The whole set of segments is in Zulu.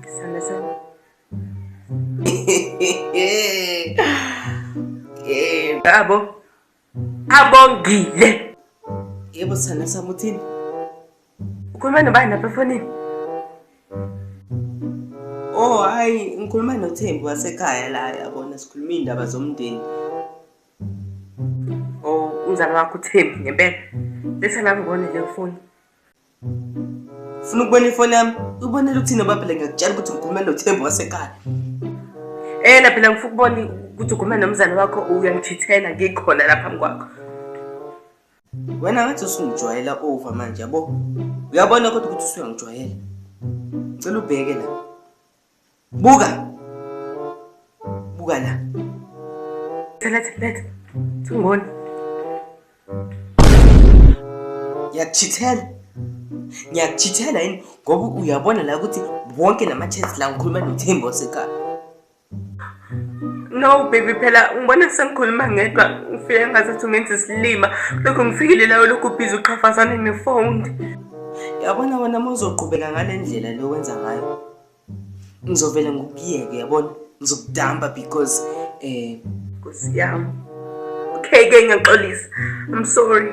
Sithanda sami. Abo. Abongile. Yebo sithanda sami uthini? Ukhuluma nobani lapha efonini? Oh hayi ngikhuluma noThembi wasekhaya la yabona sikhuluma iy'ndaba zomndeni. Oh umzala wakho uThembi ngempela. Letha la ngibone le foni. Ufuna ukubona ifoni yami? Ubonela ukuthini ngoba phela ngiyakutshela ukuthi ngikhuluma noThembi wasekhaya. Eh na phela ngifuna ukubona ukuthi ukhuluma nomzala wakho uyangithithela ngikhona lapha phambi kwakho. Wena ngathi usungijwayela over manje yabo. Uyabona kodwa ukuthi usuyangijwayela. Ngicela ubheke la. Buka. Buka la. Letha letha. Singibona. Ngiyakuchithela. Ngiyakuchithela yini ngoba uyabona la ukuthi wonke lama chats la ngikhuluma noThembi wasekhaya. No baby phela ngibona sengikhuluma ngedwa ngifike ngazathi ungenza isilima lokhu ngifikile la lokhu busy uqhafazane nefoni. Yabona wena uma uzoqhubeka ngale ndlela le wenza ngayo ngizovele ngikuyeke yabona ngizokudamba because eh Nkosi yami. Okay ke ngiyaxolisa. I'm sorry.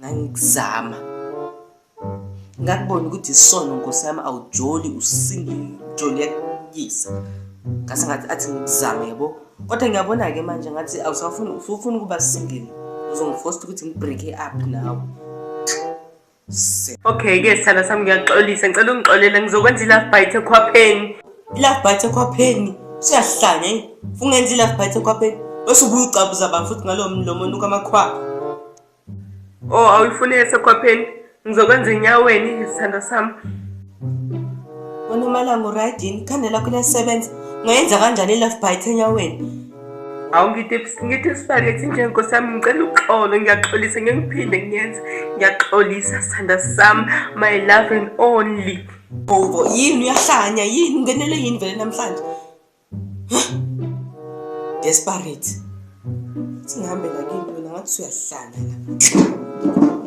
Ngangikuzama. Ngakubona ukuthi isono nkosi yami awujoli usingle joli yakuyisa. Ngase ngathi athi ngikuzame yabo. Kodwa ngiyabona-ke manje ngathi awusafuni usufuna ukuba single. Uzongifosta ukuthi ngibreak up nawe. Okay ke sithanda sami ngiyaxolisa ngicela ungixolele ngizokwenza i-love bite ekhwapheni. I-love bite ekhwapheni usuyahlanya yini? Ungenza i-love bite ekhwapheni bese ubuye ucabuza abantu futhi ngalowo mlomo onuka amakhwapha. Oh awuyifuni esekhwapheni ngizokwenza enyaweni sithanda sami. Wena uMalango right yini? Ikhanda lakho liyasebenza. Ungayenza kanjani i-love bite enyaweni? Awu ngithi ngithi spaghetti nje nkosi yami ngicela uxolo ngiyaxolisa ngeke ngiphinde ngiyenze ngiyaxolisa sithanda sami my love and only. Bobo yini uyahlanya yini ungenele yini vele namhlanje? Desperate. Singihambe lakini wena ngathi usuyahlanya la.